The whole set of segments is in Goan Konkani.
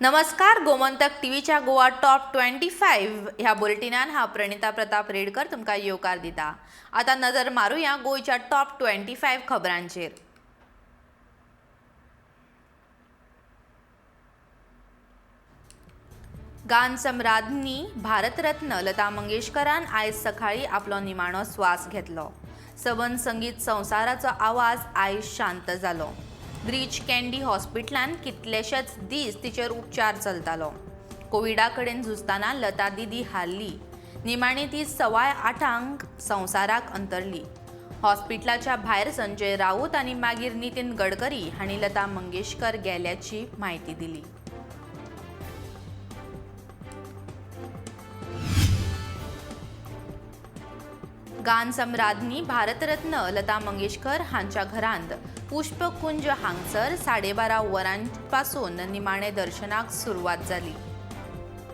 नमस्कार, गोमंतक टीव्हीच्या गोवा टॉप 25 ह्या बुलेटिनान हांव प्रणिता प्रताप रेडकर तुमकां येवकार दिता. आतां नजर मारुया गोंयच्या टॉप 25 खबरांचेर. गान सम्राज्ञी भारतरत्न लता मंगेशकरान आयज सकाळीं आपलो निमाणो स्वास घेतलो. सबंद संगीत संवसाराचो आवाज आयज शांत जालो. ब्रीच कँडी हॉस्पिटलान कितलेशेच दीस तिचेर उपचार चलतालो. कोविडा कडेन झुजतना लता दिदी हारली. निमाणी ती 8:15 संवसाराक अंतरली. हॉस्पिटलाच्या भायर संजय राऊत आनी मागीर नितीन गडकरी हांणी लता मंगेशकर गेल्याची म्हायती दिली. गान सम्राज्ञी भारतरत्न लता मंगेशकर हांच्या घरांत पुष्पकुंज हांगसर 12:30 वरांपासून निमाणे दर्शनाक सुरवात जाली.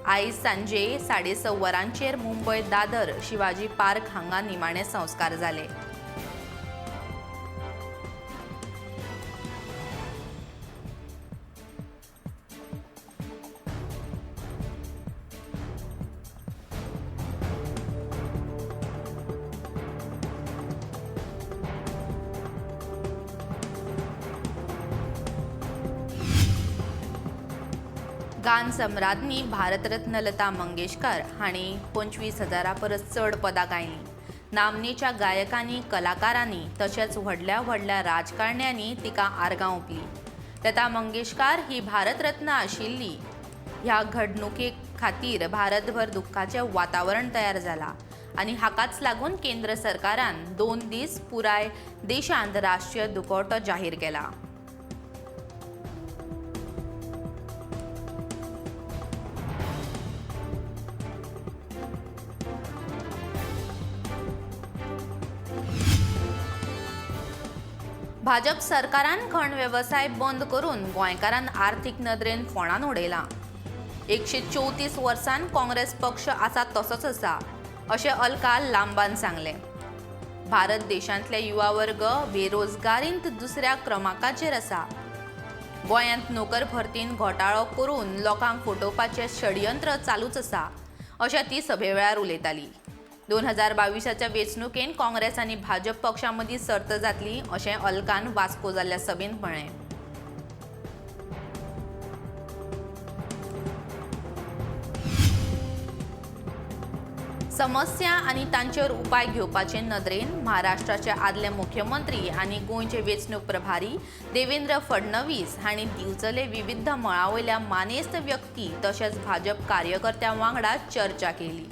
आयज सांजे 6:30 वरांचेर मुंबय दादर शिवाजी पार्क हांगा निमाणे संस्कार जाले. गान सम्राज्ञी भारतरत्न लता मंगेशकर हांणी 25,000 परस चड पदां गायलीं. नामनेच्या गायकांनी, कलाकारांनी तशेंच व्हडल्या व्हडल्या राजकारण्यांनी तिका आर्गां ओंपली. लता मंगेशकर ही भारतरत्न आशिल्ली. ह्या घडणुके खातीर भारतभर दुख्खाचें वातावरण तयार जालां आनी हाकाच लागून केंद्र सरकारान 2 दीस पुराय देशांत राष्ट्रीय दुखवटो जाहीर केला. भाजप सरकारान खण वेवसाय बंद करून गोंयकारान आर्थीक नदरेन फोंडान उडयला. 134 वर्सान काँग्रेस पक्ष आसा तसोच आसा अशें अलका लांबान सांगलें. भारत देशांतले युवा वर्ग बेरोजगारींत दुसऱ्या क्रमांकाचेर आसा. गोंयांत नोकर भरतीन घोटाळो करून लोकांक फटोवपाचें षडयंत्र चालूच आसा अशें ती सभे वेळार उलयताली. 2022 वेंचणुकेन काँग्रेस आनी भाजप पक्षां मदीं सर्त जातली अशें अलकान वास्को जाल्ल्या सभेंत म्हळें. समस्या आनी तांचेर उपाय घेवपाचे नदरेन महाराष्ट्राचे आदले मुख्यमंत्री आनी गोंयचे वेंचणूक प्रभारी देवेंद्र फडणवीस हांणी दिवचले विविध मळावयल्या मानेस्त व्यक्ती तशेंच भाजप कार्यकर्त्यां वांगडा चर्चा केली.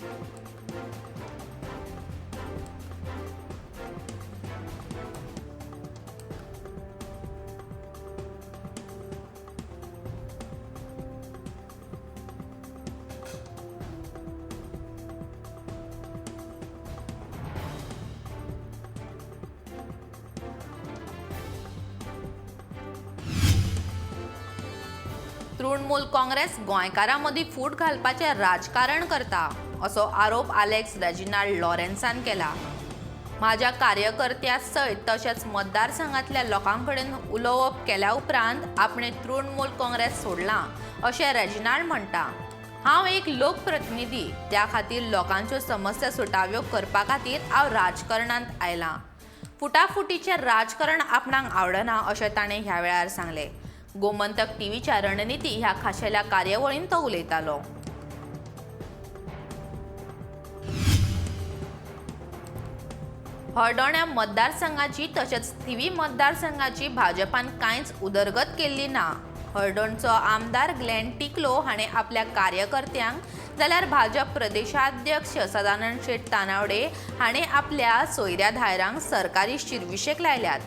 तृणमूल काँग्रेस गोंयकारां मदीं फूट घालपाचें राजकारण करता असो आरोप आलेक्स रेजिनाल्ड लॉरेन्सान केला. म्हाज्या कार्यकर्त्या सयत तशेंच मतदारसंघांतल्या लोकां कडेन उलोवप केल्या उपरांत आपणें तृणमूल काँग्रेस सोडलां अशें रेजिनाल्ड म्हणटा. हांव एक लोकप्रतिनिधी, त्या खातीर लोकांच्यो समस्या सुटाव्यो करपा खातीर हांव राजकारणांत आयलां. फुटाफुटीचें राजकारण आपणाक आवडना अशें ताणें ह्या वेळार सांगलें. गोमंतक टीव्हीच्या रणनिती ह्या खाशेल्या कार्यावळींत तो उलयतालो. हळदोण्या मतदारसंघाची तशेंच थिवी मतदारसंघाची भाजपान कांयच उदरगत केल्ली ना. हळदोणचो आमदार ग्लॅन टिकलो हाणें आपल्या कार्यकर्त्यांक जाल्यार भाजप प्रदेशाध्यक्ष सदानंद शेट तानावडे हाणें आपल्या सोयऱ्या धायरांक सरकारी शिरविशेक लायल्यात.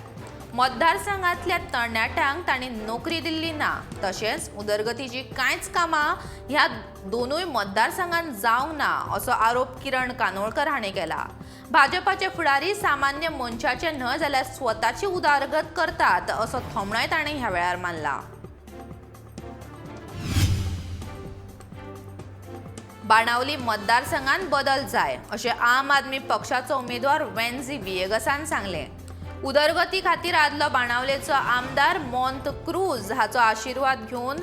मतदारसंघांतल्या तरणाट्यांक तांणी नोकरी दिल्ली ना, तशेंच उदरगतीची कांयच कामां ह्या दोनूय मतदारसंघांत जावंक ना असो आरोप किरण कानोळकर हाणें केला. भाजपाचे फुडारी सामान्य मनशाचे न्हय जाल्यार स्वताची उदरगत करतात असो थोमणोय ताणें ह्या वेळार मारला. बाणावली मतदारसंघांत बदल जाय अशें आम आदमी पक्षाचो उमेदवार वेन्झी विएगसान सांगलें. उदरगती खातीर आदलो बाणावलेचो आमदार मोंत क्रूज हाचो आशिर्वाद घेवन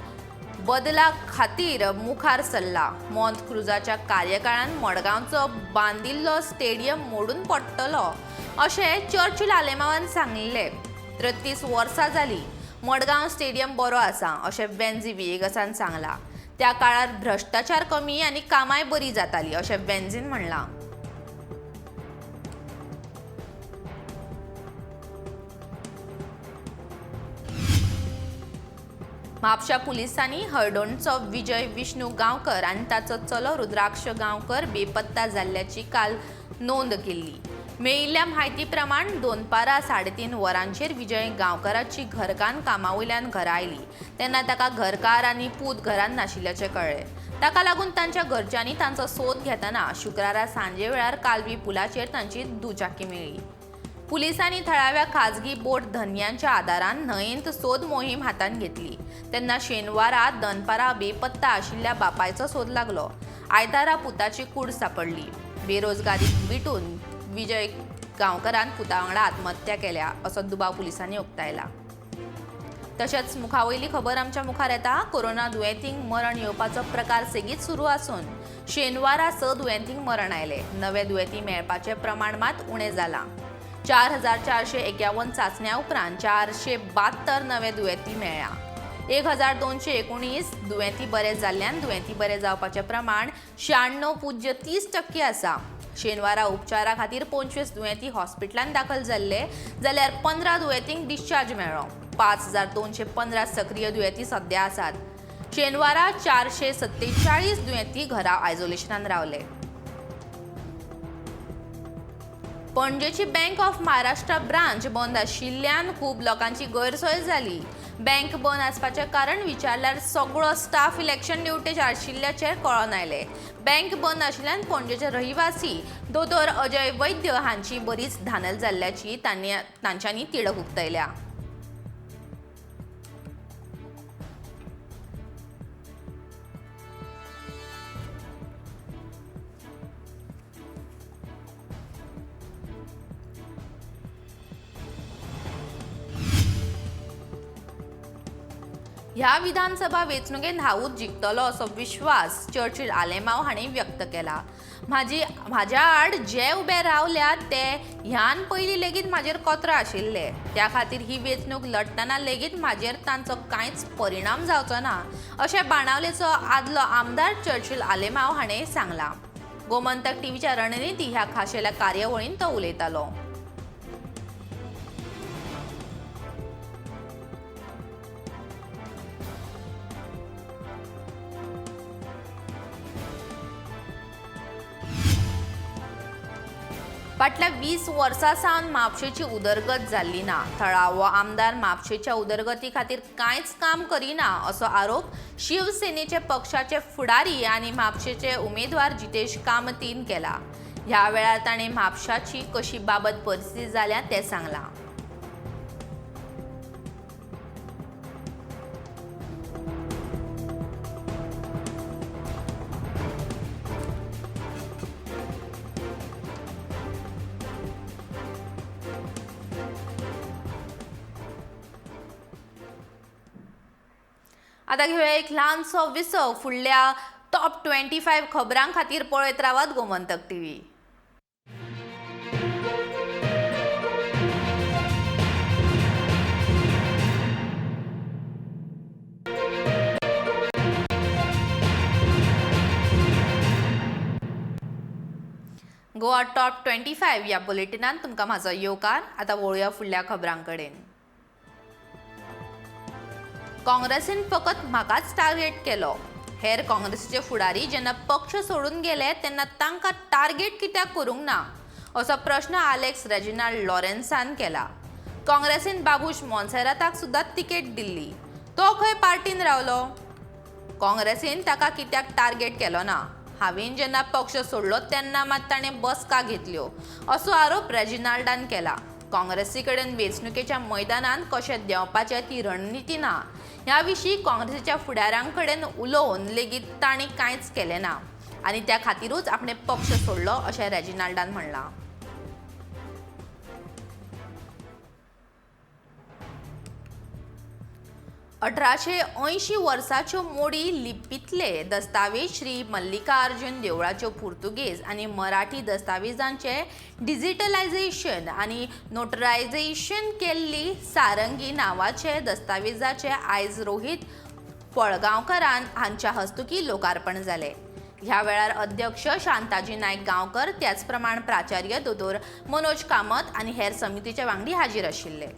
बदला खातीर मुखार सरला. मोंत क्रूजाच्या कार्यकाळान मडगांवचो बांदिल्लो स्टेडियम मोडून पडटलो अशें चर्चिल आलेमांवान सांगिल्लें. 33 वर्सां जाली मडगांव स्टेडियम बरो आसा अशें वेन्झी व्हिएगसान सांगलां. त्या काळार भ्रश्टाचार कमी आनी कामाय बरी जाताली अशें वेन्झीन म्हणलां. म्हापशा पुलिसांनी हळदोणचो विजय विष्णू गांवकर आनी ताचो चलो रुद्राक्ष गांवकर बेपत्ता जाल्ल्याची काल नोंद केल्ली. मेळिल्ल्या म्हायती प्रमाण दनपारां 3:30 वरांचेर विजय गांवकराची घरकान्न कामा वयल्यान घरा आयली तेन्ना ताका घरकार आनी पूत घरांत नाशिल्ल्याचें कळ्ळें. ताका लागून तांच्या घरच्यांनी तांचो सोद घेतना शुक्रारा सांजे वेळार कालवी पुलाचेर तांची दुचाकी मेळ्ळी. पुलिसांनी थळाव्या खाजगी बोट धनयांच्या आदारान न्हंयेंत सोद मोहीम हातांत घेतली. तेन्ना शेनवारा दनपारां बेपत्ता आशिल्ल्या बापायचो सोद लागलो. आयतारा पुताची कूड सांपडली. बेरोजगारीक विटून विजय गांवकरान पुता वांगडा आत्महत्या केल्या असो दुबाव पुलिसांनी उक्तायला. तशेंच मुखावयली खबर आमच्या मुखार येता. कोरोना दुयेंतींक मरण येवपाचो प्रकार सेगीत सुरू आसून शेनवारा 6 दुयेंतींक मरण आयलें. नवे दुयेंती मेळपाचें प्रमाण मात उणें जालां. 4451 चांचण्या उपरांत 472 नवे दुयेंती मेळ्ळ्या. 1219 दुयेंती बरे जाल्ल्यान दुयेंती बरे जावपाचें प्रमाण 96.30% आसा. शेनवारा उपचारा खातीर 25 दुयेंती हॉस्पिटलांत दाखल जाल्ले जाल्यार 15 दुयेंतींक डिस्चार्ज मेळ्ळो. 5215 सक्रीय दुयेंती सध्या आसात. शेनवारा 447 दुयेंती घरा आयसोलेशनान रावले. पणजेची बँक ऑफ महाराष्ट्र ब्रांच बंद आशिल्ल्यान खूब लोकांची गैरसोय जाली. बँक बंद आसपाचें कारण विचारल्यार सगळो स्टाफ इलेक्शन ड्युटेर आशिल्ल्याचें कळोन आयलें. बँक बंद आशिल्ल्यान पणजेचे रहिवासी दोतोर अजय वैद्य हांची बरीच धानल जाल्ल्याची तांच्यांनी तिडक उक्तायल्या. ह्या विधानसभा वेंचणुकेंत हांवूच जिखतलो असो विश्वास चर्चिल आलेमांव हांणी व्यक्त केला. म्हाज्या आड जे उबे रावल्यात ते ह्यान पयलीं लेगीत म्हाजेर कोत्रा आशिल्ले. त्या खातीर ही वेंचणूक लढटना लेगीत म्हाजेर तांचो कांयच परिणाम जावचो ना अशें बाणावलेचो आदलो आमदार चर्चिल आलेमांव हाणें सांगलां. गोमंतक टीव्हीच्या रणनिती ह्या खाशेल्या कार्यावळींत तो उलयतालो. फाटल्या 20 वर्सां सावन म्हापशेची उदरगत जाल्ली ना. थळावो आमदार म्हापशेच्या उदरगती खातीर कांयच काम करिना असो आरोप शिवसेनेचे पक्षाचे फुडारी आनी म्हापशेचे उमेदवार जितेश कामतीन केला. ह्या वेळार ताणें म्हापशाची कशी बाबत परिस्थिती जाल्या तें सांगलां. आता घेऊया एक ल्हानसो विसव. फुडल्या टॉप 25 खबरां खातीर पळयत रावात Gomantak TV. Goa top 25 ह्या बुलेटिनान तुमकां म्हाजो येवकार. आतां वळुया फुडल्या खबरां कडेन. काँग्रेसीन फकत म्हाकाच टार्गेट केलो. हेर काँग्रेसीचे फुडारी जेन्ना पक्ष सोडून गेले तेन्ना तांकां टार्गेट कित्याक करूंक ना असो प्रश्न आलेक्स रेजिनाल्ड लॉरेन्सान केला. काँग्रेसीन बाबूश मोन्सेराताक सुद्दां तिकेट दिल्ली, तो खंय पार्टीन रावलो? काँग्रेसीन ताका कित्याक टार्गेट केलो ना? हांवें जेन्ना पक्ष सोडलो तेन्ना मात ताणें बसका घेतल्यो असो आरोप रेजिनाल्डान केला. काँग्रेसी कडेन वेंचणुकेच्या मैदानांत कशें देंवपाचें ती रणनिती ना ह्या विशीं काँग्रेसीच्या फुडाऱ्यां कडेन उलोवन लेगीत तांणी कांयच केलें ना आनी त्या खातीरूच आपणें पक्ष सोडलो अशें रेजिनाल्डान म्हणलां. 1880 वर्साच्यो मोडी लिपींतले दस्तावेज श्री मल्लिकार्जुन देवळाच्यो पुर्तुगेज आनी मराठी दस्तावेजांचे डिजिटलायझेशन आनी नोटरायझेशन केल्ली सारंगी नांवाचे दस्तावेजाचे आयज रोहित फळगांवकरान हांच्या हस्तुकी लोकार्पण जालें. ह्या वेळार अध्यक्ष शांताजी नायक गांवकर, त्याच प्रमाण प्राचार्य दोतोर मनोज कामत आनी हेर समितीचे वांगडी हाजीर आशिल्ले.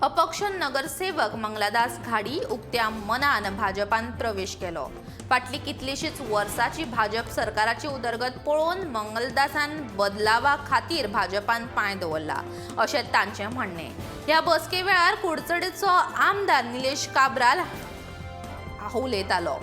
अपक्ष नगरसेवक मंगलादास घाडी उक्त्या मनान भाजपान प्रवेश केलो. फाटली कितलीशीच वर्साची भाजप सरकाराची उदरगत पळोवन मंगलदासान बदलावा खातीर भाजपान पांय दवरला अशें तांचें म्हणणें. ह्या बसके वेळार कुडचडेचो आमदार निलेश काब्राल उलयतालो.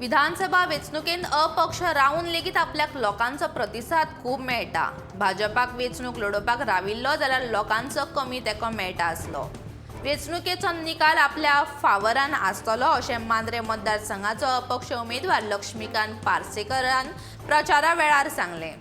विधानसभा वेंचणुकेंत अपक्ष रावन लेगीत आपल्याक लोकांचो प्रतिसाद खूब मेळटा. भाजपाक वेंचणूक लडोवपाक राविल्लो जाल्यार लोकांचो कमी तेंको मेळटा आसलो. वेंचणुकेचो निकाल आपल्या फावरान आसतलो अशें मांद्रे मतदारसंघाचो अपक्ष उमेदवार लक्ष्मीकांत पार्सेकरान प्रचारा वेळार सांगलें.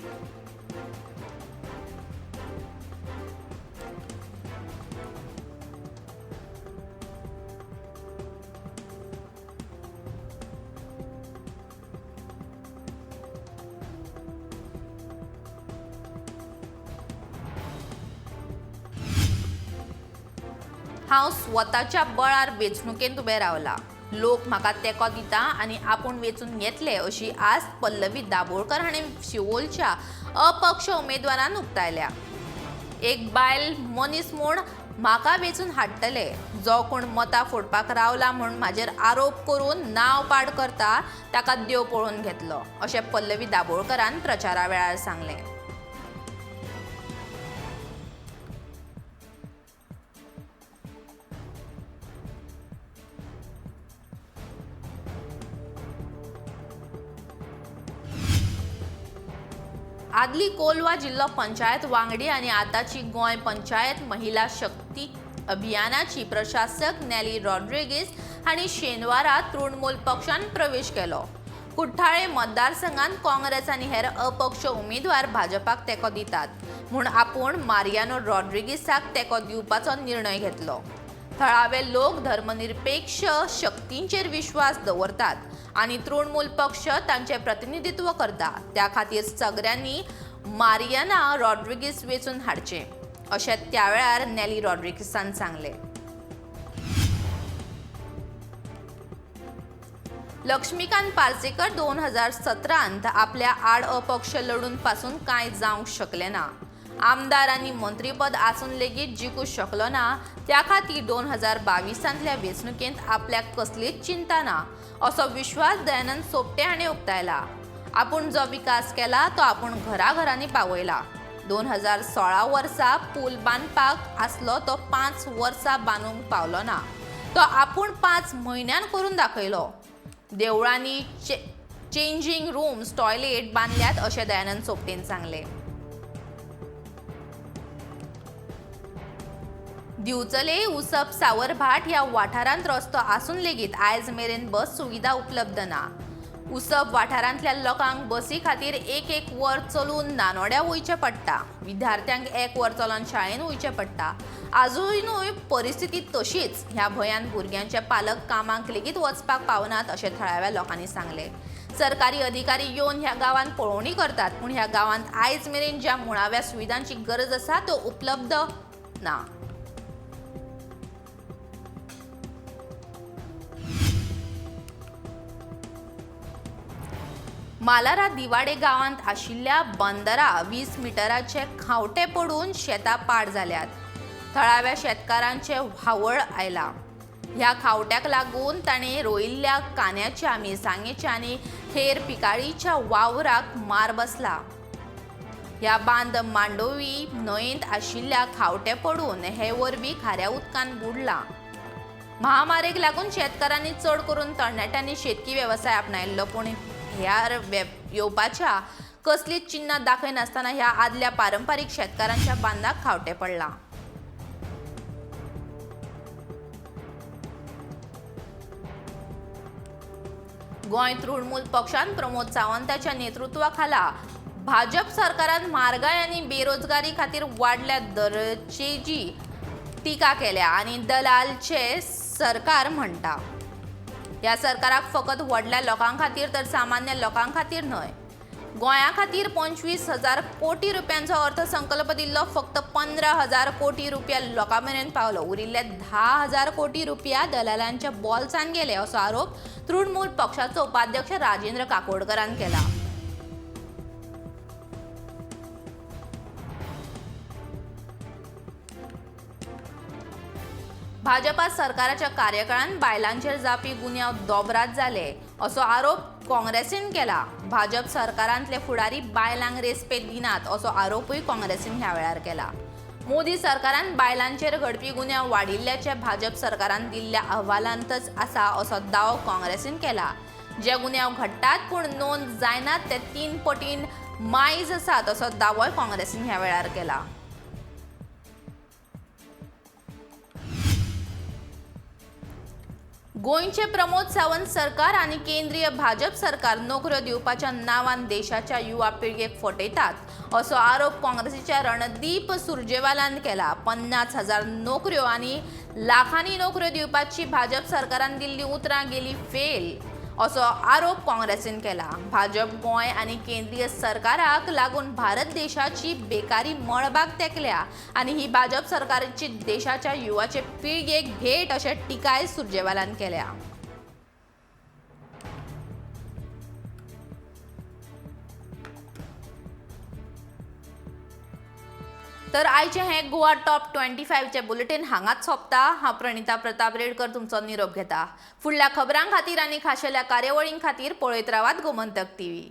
हांव स्वताच्या बळार वेंचणुकेंत उबें रावला. लोक म्हाका तेंको दिता आनी आपूण वेंचून येतले अशी आस्त पल्लवी दाबोळकर हाणें शिवोलच्या अपक्ष उमेदवारान उक्तायल्या. एक बायल मनीस म्हूण म्हाका वेंचून हाडटले. जो कोण मतां फोडपाक रावला म्हूण म्हाजेर आरोप करून नांव पाड करता ताका देव पळोवन घेतलो अशें पल्लवी दाबोळकरान प्रचारा वेळार सांगलें. आदली कोलवा जिल्लो पंचायत वांगडी आनी आतांची गोंय पंचायत महिला शक्ती अभियानाची प्रशासक नॅली रॉड्रिगीस हांणी शेनवारा तृणमूल पक्षान प्रवेश केलो. कुठ्ठाळे मतदारसंघात काँग्रेस आनी हेर अपक्ष उमेदवार भाजपाक तेंको दितात म्हूण आपूण मारियानो रॉड्रिगीसाक तेंको दिवपाचो निर्णय घेतलो. थळावे लोक धर्मनिरपेक्ष शक्तींचेर विश्वास दवरतात आनी तृणमूल पक्ष तांचें प्रतिनिधित्व करता. त्या खातीर सगळ्यांनी मारियाना रॉड्रिगीस वेंचून हाडचें अशें त्या वेळार नॅली रॉड्रिगीसान सांगलें. लक्ष्मीकांत पार्सेकर 2017 आपल्या आड अपक्ष लढून पासून कांय जावंक शकलें ना. आमदार आनी मंत्रीपद आसून लेगीत जिखूंक शकलो ना. त्या खातीर 2022 वेंचणुकेंत आपल्याक कसलीच चिंता ना असो विश्वास दयानंद सोपटे हाणें उक्तायला. आपूण जो विकास केला तो आपूण घराघरांनी पावयला. 2016 वर्सा पूल बांदपाक आसलो तो 5 वर्सां बांदूंक पावलो ना, तो आपूण 5 म्हयन्यान करून दाखयलो. देवळांनी चेंजींग रूम्स, टॉयलेट बांदल्यात अशें दयानंद सोपटेन सांगलें. दिवचले उसप सावरभाट ह्या वाठारांत रस्तो आसून लेगीत आयज मेरेन बस सुविधा उपलब्ध ना. उसप वाठारांतल्या लोकांक बसी खातीर 1-1 वर चलून नानोड्या वयचें पडटा. विद्यार्थ्यांक 1 वर चलून शाळेन वयचें पडटा. आजुनूय परिस्थिती तशीच. ह्या भंयान भुरग्यांचे पालक कामाक लेगीत वचपाक पावनात अशें थळाव्या लोकांनी सांगलें. सरकारी अधिकारी येवन ह्या गांवांत पळोवणी करतात, पूण ह्या गांवांत आयज मेरेन ज्या मुळाव्या सुविधांची गरज आसा त्यो उपलब्ध ना. मालारा दिवाडे गांवांत आशिल्ल्या बंदरा 20 मिटराचे खावटे पडून शेतां पाड जाल्यात. थळाव्या शेतकारांचे हावळ आयला. ह्या खावट्याक लागून ताणें रोयिल्ल्या कांद्याच्या, मिरसांगेच्या आनी हेर पिकाळीच्या वावराक मार बसला. ह्या बांद मांडोवी न्हंयेंत आशिल्ल्या खावटे पडून हे वरवीं खाऱ्या उदकान बुडला. महामारेक लागून शेतकारांनी चड करून तरणाट्यांनी शेतकी वेवसाय आपणायल्लो, पूण ह्या येवपाच्या कसलीच चिन्नां दाखयनासतना ह्या आदल्या पारंपारीक शेतकारांच्या बांदाक खावटें पडलां. गोंय तृणमूल पक्षान प्रमोद सावंताच्या नेतृत्वाखाला भाजप सरकारान म्हारगाय आनी बेरोजगारी खातीर वाडल्या दरचेजी टिका केल्या आनी दलालचे सरकार म्हणटा. ह्या सरकाराक फकत व्हडल्या लोकां खातीर तर सामान्य लोकां खातीर न्हय. गोंया खातीर 25,000 कोटी रुपयांचो अर्थसंकल्प दिल्लो, फक्त 15,000 कोटी रुपया लोकां मेरेन पावलो. उरिल्ले 10,000 कोटी रुपया दलालांच्या बोल्सान गेले असो आरोप तृणमूल पक्षाचो उपाध्यक्ष राजेंद्र काकोडकरान केला. भाजपा सरकाराच्या कार्यकाळांत बायलांचेर जावपी गुन्यांव दोबरात जाले असो आरोप काँग्रेसीन केला. भाजप सरकारांतले फुडारी बायलांक रेस्पेद दिनात असो आरोपूय काँग्रेसीन ह्या वेळार केला. मोदी सरकारान बायलांचेर घडपी गुन्यांव वाडिल्ल्याचे भाजप सरकारान दिल्ल्या अहवालांतच आसा असो दावो काँग्रेसीन केला. जे गुन्यांव घडटात पूण नोंद जायनात ते 3 पटीन मायज आसात असो दावोय काँग्रेसीन ह्या वेळार केला. गोंयचे प्रमोद सावंत सरकार आनी केंद्रीय भाजप सरकार नोकऱ्यो दिवपाच्या नांवान देशाच्या युवा पिळगेक फटयतात असो आरोप काँग्रेसीच्या रणदीप सुरजेवालान केला. 50,000 नोकऱ्यो आनी लाखांनी नोकऱ्यो दिवपाची भाजप सरकारान दिल्ली उतरां गेली फेल असो आरोप काँग्रेसीन केला. भाजप गोंय आनी केंद्रीय सरकाराक लागून भारत देशाची बेकारी मळबाक तेंकल्या आनी ही भाजप सरकाराची देशाच्या युवाचे पिळगेक भेट अशें टिकाय सुरजेवालान केल्या. तर आयचें हें गोवा टॉप 25चें बुलेटीन हांगाच सोंपता. हांव प्रणिता प्रताप रेडकर तुमचो निरोप घेता. फुडल्या खबरां खातीर आनी खाशेल्या कार्यावळीं खातीर पळयत रावात गोमंतक टीव्ही.